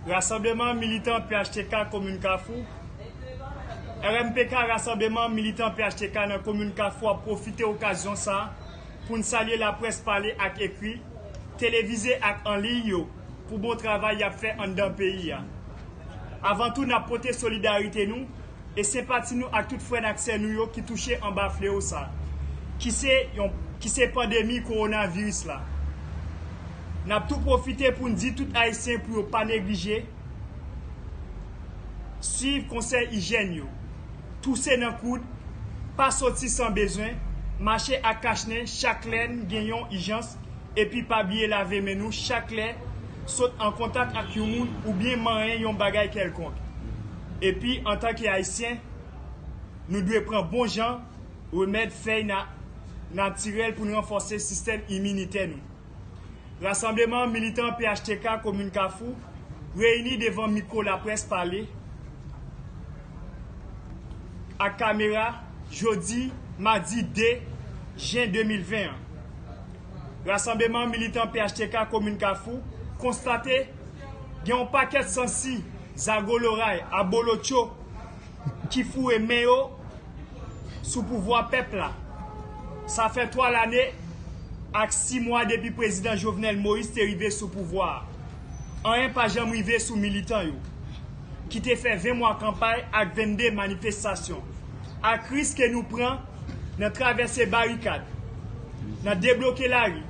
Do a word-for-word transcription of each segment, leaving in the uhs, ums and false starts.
Rasanbleman militan P H T K komin Kafou. R M P K, Rasanbleman militan P H T K nan komin Kafou ap pwofite okazyon sa a pou n salye laprès pale ak ekri, televize ak an liy yo pou bon travay y ap fè anndan peyi a. Avan tou, n ap pote solidarite nou e senpati nou ak tout frè n ak sè nou yo ki touche anba fleo sa, ki se yon, ki se pandemi kowonaviris la. N ap tou pwofite pou n di tout Ayisyen pou yo pa neglije swiv konsèy ijyèn yo, touse nan koud, pa soti san bezwen, mache ak kachnen chak lè n gen yon ijans, epi pa bliye lave men nou chak lè sot an kontak ak yon moun oubyen manyen yon bagay kèlkonk. Epi, antanke Ayisyen, nou dwe pran bon jan remèd fèy na-, natirèl pou n ranfòse sistèm iminitè nou. Rasanbleman militan P H T K komin Kafou reyini devan mikwo laprès pale ak kamera jodi madi de jen de mil ven an. Rasanbleman militan P H T K komin Kafou konstate gen yon pakèt sansi, zago loray, abolotcho ki foure men yo sou pouvwa pèp la. Sa fè twa lane ak sis mwa depi prezidan Jovenel Moïse te rive sou pouvwa a. Anyen pa janm rive sou militan yo, ki te fè ven mwa kanpay ak vennde manifestasyon, ak risk ke nou pran nan travèse barikad, nan debloke lari,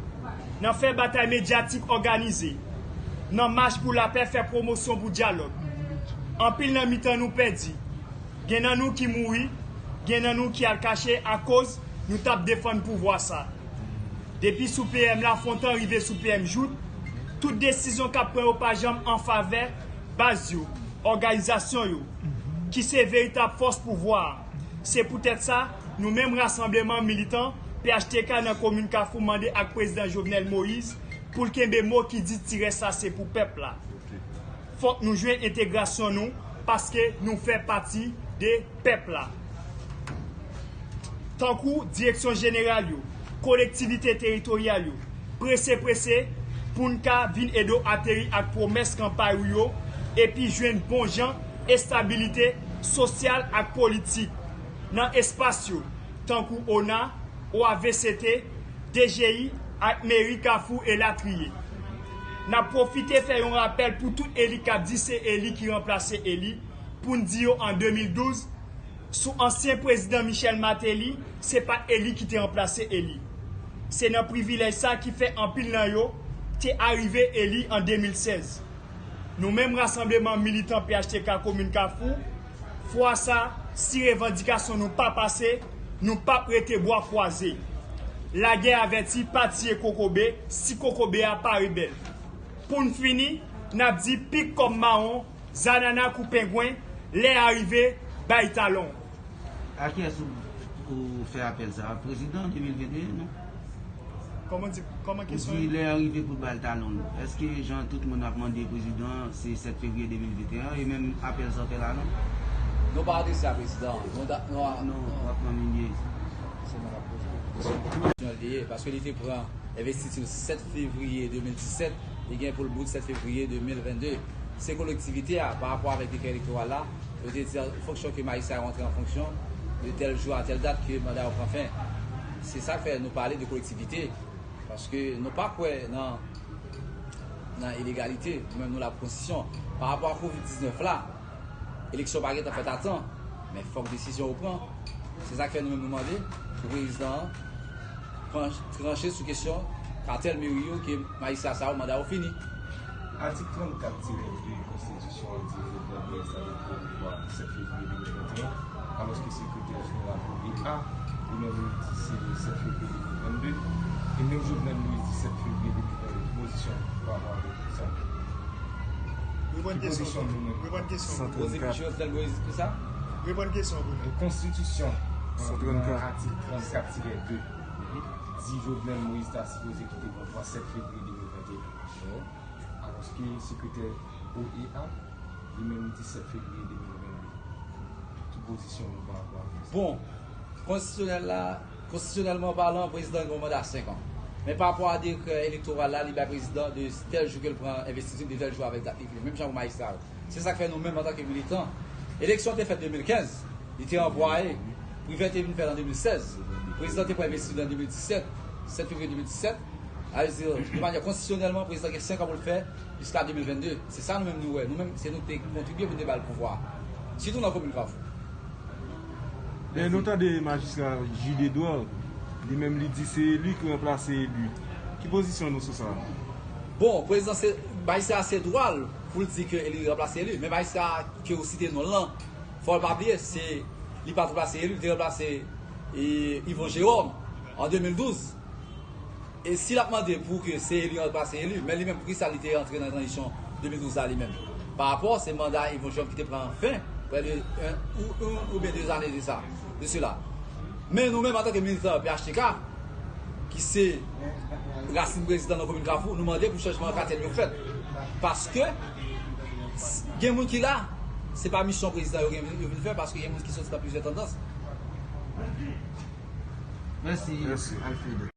nan fè batay medyatik òganize, nan mach pou lapè, fè pwomosyon pou dyalòg. Anpil nan mitan nou pèdi. Gen nan nou ki mouri, gen nan nou ki al kache akoz nou t ap defann pouvwa sa. Depi sou P M Lafontan rive sou P M Jouthe, tout desizyon k ap pran yo pa janm an favè baz yo, òganizasyon yo, ki se veritab fòs pouvwa a. Se poutèt sa, nou menm rasanbleman militan P H T K nan komin Kafou mande ak prezidan Jovenel Moïse pou l kenbe mo ki di ti rès la se pou pèp la. Fòk nou jwenn entegrasyon nou, paske nou fè pati de pèp la. Tankou direksyon jeneral yo, kolektivite teritoryal yo, prese prese pou n ka vin ede w ateri ak pwomès kanpay ou yo, epi jwenn bon jan estabilite sosyal ak politik nan espas yo, tankou ona, O A V C T, D G I ak meri Kafou elatriye. N ap pwofite fè yon rapèl pou tout eli k ap di se eli ki ranplase eli, pou n di yo an de mil douz, sou ansyen prezidan Michel Martelly, se pa t eli ki te ranplase eli. Se nan privilèj sa ki fè anpil nan yo te arive eli an de mil sèz. Nou menm rasanbleman militan P H T K komin Kafou, fwa sa, si revandikasyon nou pa pase, nou p ap rete bwa kwaze. Lagè avèti pa tiye kokobe si kokobe a pa rebèl. Pou n fini, n ap di pik kòb mawon, zanana kou pengwen, lè a rive, bay talon. A kiyès ou, ou fè apèl sa a? Prezidan de mil venteyen, non? Kòman di, kòman kesyon an? Ou di lè a rive pou l ba l talon l. Èske jan tout moun ap mande prezidan, se sèt fevriye de mil venteyen, e menm apèl sa w fè la, non? Nou pa adrese a prezidan. Nou da-, nou a- Non, w ap nan milye. Se mwen k ap poze kesyon. Kesyon li ye, paske li te pran envestiti l sèt fevriye de mil disèt, li gen pou l bout sèt fevriye de mil vennde. Se kolektivite a, pa rapò avèk dekrè elektoral la, yo te di an fonksyon ke majistra yo antre an fonksyon de tèl jou a tèl dat ke manda yo pran fen. Se sa k fè nou pale de kolektivite, paske nou pa kwè nan, nan ilegalite, nou menm nou la pou konstitisyon. Pa rapò a kovid diznèf la, eleksyon pa gentan fèt a tan, men fòk desizyon yo pran. Se sa k fè nou menm nou mande pou prezidan an pran, tranche sou kesyon katèl meri yo ke majistra sa yo manda yo fini. Atik trannkat tirè de konstitisyon an di Jovenel Moïse ta dwe pran pouvwa sèt fevriye de mil venteyen, alòske sekretè jeneral O E A, li menm li di se sèt fevriye de mil vennde, e menm Jovenel Moïse di sèt fevriye de mil vennde. Ki pozisyon w pa rapò avèk sa? Reponn kesyon pou nou. Reponn kesyon pou nou. Poze pou Jovenel Moïse pou sa? Reponn kesyon pou nou. Konstitisyon an, nan atik trannkat tirè de, di Jovenel Moïse ta sipoze kite pouvwa sèt fevriye de mil vennde. Alòske sekretè O E A, li menm di sèt fevriye de mil vennde. Ki pozisyon nou pa rapò avèk sa? Bon, konstitisyonèl la, konstitisyonèlman palan, prezidan gen yon manda senk an. Men pa rapò a dekrè elektoral la, li bay prezidan de tèl jou ke l pran envestiti, de tèl jou avèk dat li fini. Menm jan pou majistra yo. Se sa k fè nou menm antanke militan, eleksyon te fèt de mil kenz, li te ranvwaye, Privè te vin fè l an de mil sèz, prezidan te pran envestiti an de mil disèt, sèt fevriye de mil disèt, sa vle di, de manyè konstitisyonèlman, prezidan gen senk an pou l fè jiska de mil vennde. Se sa nou menm nou wè. Nou menm, se nou ki te kontribye pou n te ba l pouvwa a. Sitou nan komin Kafou. Men nou tande majistra Jude Edouard, li menm li di se eli ki ranplase eli. Ki pozisyon nou sou sa? Bon, prezidan se, majistra se dwa l pou l di ke eli ranplase eli, men majistra ke ou site non l lan, fò l pa bliye, se, li pa t ranplase eli, li te ranplase e, Yvon Jérôme an de mil douz. E si l ap mande pou ke se eli ranplase eli, men li menm poukisa li te rantre nan tranzisyon de mil douz la li menm? Pa rapò se manda Yvon Jérôme ki te pran fen, prè de en, ou, en oubyen de zane de sa, de sela. Men nou menm antanke militan P H T K, ki se rasin prezidan nan komin Kafou, nou mande pou chanjman katèl yo fèt. Paske gen moun ki la, se pa misyon prezidan yo gen, yo vin fè, paske gen moun ki soti nan plizyè tandans. Mèsi, Alfredo.